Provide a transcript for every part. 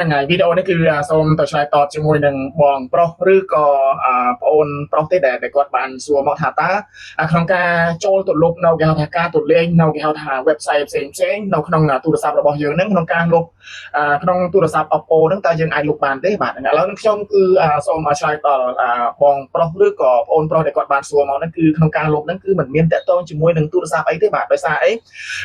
ហ្នឹងហើយវីដេអូនេះគឺសូមទៅឆ្លើយតបជាមួយនឹងបងប្រុសឬក៏ប្អូនប្រុសទេដែលដែលគាត់បានសួរមកថាតើក្នុងការចូលទៅលុបនៅគេហៅថាការទៅលេងនៅគេហៅថា website ផ្សេងផ្សេងនៅក្នុងទូរស័ព្ទរបស់យើងហ្នឹងក្នុងការលុបក្នុងទូរស័ព្ទ Oppo ហ្នឹងតើយើងអាចលុបបានទេបាទឥឡូវនេះខ្ញុំគឺសូមឆ្លើយតបងប្រុសឬក៏ប្អូនប្រុសដែលគាត់បានសួរមកហ្នឹងគឺក្នុងការលុបហ្នឹងគឺមិនមានតាក់ទងជាមួយនឹងទូរស័ព្ទអីទេបាទដោយសារអី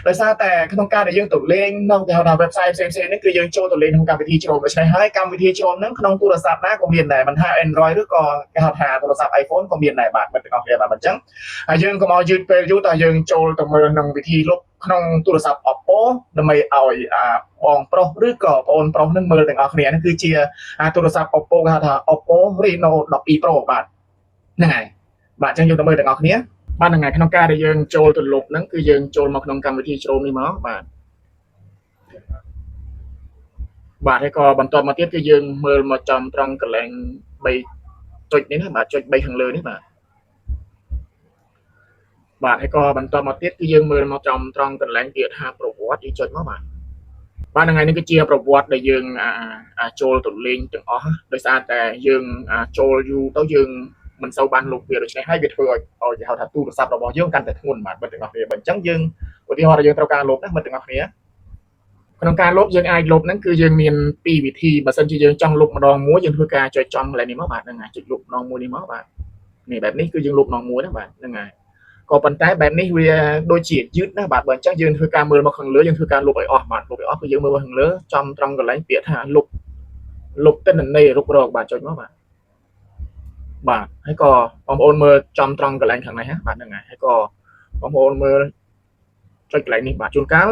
ដោយសារតែក្នុងការដែលយើងទៅលេងនៅគេហៅថា website ផ្សេងៗនេះគឺយើងចូលទៅលេងក្នុងកម្មវិធី Chrome ដូច្នេះហើយកម្មវិធី Chrome ហ្នឹងក្នុងទូរស័ព្ទណាក៏មានដែរមិនថា Android ឬក៏គេហៅថាទូរស័ព្ទ iPhone ក៏មានដែរបាទមិត្តទាំងអស់គ្នាបាទអញ្ចឹងហើយយើងកុំឲ្យយឺតពេលយូរតើយើងចូលទៅមើលក្នុងវិធីលុបក្នុងទូរស័ព្ទ Oppo ដើម្បីឲ្យបងប្រុសឬក៏ប្អូនប្រុសនឹងមើលទាំងអស់គ្នានេះគឺជាទូរស័ព្ទ Oppo គេហៅថា Oppo Reno 12 Pro បាទហ្នឹងហើយបាទអញ្ចឹងយើងទៅមើលទាំងអស់គ្នាបាទហ្នឹងហើយក្នុងការដែលយើងចូលទៅលុបហ្នឹងគឺយើងចូលមកក្នុងកម្មវិធី Chrome នេះមកបាទបាទហើយក៏បន្ទាប់មកទៀតគឺយើងមើលមកចំត្រង់កន្លែង3ចុចនេះណាបាទចុច3ខាងលើនេះបាទបាទហើយក៏បន្ទាប់មកទៀតគឺយើងមើលមកចំត្រង់កន្លែងពាក្យថាប្រវត្តិយើងចុចមកបាទបាទថ្ងៃនេះគឺជាប្រវត្តិដែលយើងចូលទៅលេងទាំងអស់ដោយសារតែយើងចូលយូរទៅយើងមិនសូវបានលុបវាដូច្នេះហើយវាធ្វើឲ្យឲ្យគេហៅថាទូរស័ព្ទរបស់យើងកាន់តែធ្ងន់បាទមិត្តទាំងអស់គ្នាបើអញ្ចឹងយើងឧទាហរណ៍ថាយើងត្រូវការលុបណាមិត្តទាំងអស់គ្នាក្នុងការលុបយើងអាចលុបហ្នឹងគឺយើងមានពីរវិធីបើសិនជាយើងចង់លុបម្ដងមួយយើងធ្វើការចុចចំកន្លែងនេះមកបាទហ្នឹងហើយចុចលុបម្ដងមួយនេះមកបាទនេះបែបនេះគឺយើងលុបម្ដងមួយណាបាទហ្នឹងហើយក៏ប៉ុន្តែបែបនេះវាដូចជាយឺតណាបាទបើអញ្ចឹងយើងធ្វើការមើលមកខាងលើយើងធ្វើការលុបឲ្យអស់បាទលុបឲ្យអស់គឺយើងមើលមកខាងលើចំត្រង់កន្លែងពាក្យថាលុបលុបទិន្នន័យរុករកបាទចុចមកបាទបាទហើយក៏បងប្អូនមើលចំត្រង់កន្លែងខាងនេះណាបាទហ្នឹងហើយហើយក៏បងប្អូនមើលចុចកន្លែងនេះបាទជួនកាល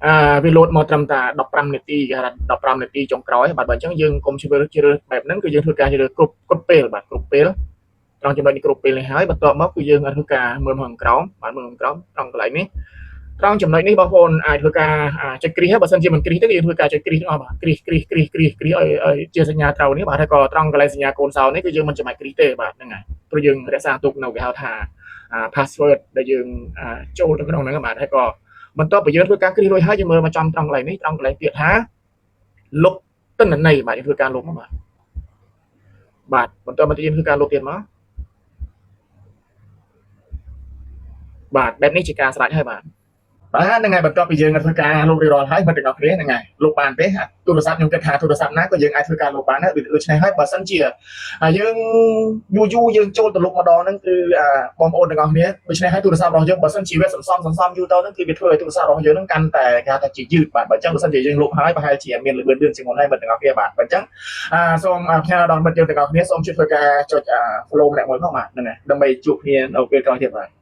អឺវាលោតមកត្រឹមតែ15នាទីគេហៅថា15នាទីចុងក្រោយបាទបើអញ្ចឹងយើងកុំជ្រើសជ្រើសបែបហ្នឹងគឺយើងធ្វើការជ្រើសគ្រប់គ្រប់ពេលបាទគ្រប់ពេលត្រង់ចំណុចនេះគ្រប់ពេលនេះហើយបន្ទាប់មកគឺយើងធ្វើការមើលមកខាងក្រោមបាទមើលខាងក្រោមត្រង់កន្លែងនេះត្រង់ចំណុចនេះបងប្អូនអាចធ្វើការចុចគ្រីសបើសិនជាមិនគ្រីសទេគឺយើងធ្វើការចុចគ្រីសទាំងអស់បាទគ្រីសគ្រីសគ្រីសគ្រីសគ្រីសឲ្យឲ្យជាសញ្ញាត្រូវនេះបាទហើយក៏ត្រង់កន្លែងសញ្ញាកូនសោនេះគឺយើងមិនចាំបាច់គ្រីសទេបាទហ្នឹងហើយព្រោះយើងរក្សាទុកនៅគេហៅថា password ដែលយើងចូលទៅក្នុងហ្នឹងបាទហើយក៏បន្ទាប់ពីយើងធ្វើការគ្រីសរួចហើយយើងមើលមកចំត្រង់កន្លែងនេះត្រង់កន្លែងពាក្យថាលុបទិន្នន័យបាទយើងធ្វើការលុបមកបាទបាទបន្ទាប់មកទៀតយើងធ្វើការលុបទៀតមកបាទបែបនេះជាការស្រេចហើយបាទបាទហ្នឹងហើយបន្ទាប់ពីយើងធ្វើការលុបរៀបរាល់ហើយមិត្តទាំងអស់គ្នាហ្នឹងហើយលុបបានទេទូរស័ព្ទខ្ញុំគិតថាទូរស័ព្ទណាក៏យើងអាចធ្វើការលុបបានដែរដូច្នេះហើយបើសិនជាយើងយូរយូរយើងចូលទៅលុបម្ដងហ្នឹងគឺបងប្អូនទាំងអស់គ្នាដូច្នេះហើយទូរស័ព្ទរបស់យើងបើសិនជាវាសន្សំសន្សំយូរទៅហ្នឹងគឺវាធ្វើឲ្យទូរស័ព្ទរបស់យើងហ្នឹងកាន់តែគេហៅថាជាយឺតបាទបើអញ្ចឹងបើសិនជាយើងលុបហើយប្រហែលជាមានលឿនលឿនជាងមុនហើយមិត្តទាំងអស់គ្នាបាទបើអញ្ចឹងសូមផ្ញើដល់មិត្តយើងទាំងអស់គ្នាសូមជួយធ្វើការចុច follow ម្នាក់មួយផងបាទហ្នឹងហើយដើម្បីជួបគ្នានៅពេលក្រោយទៀតបាទ។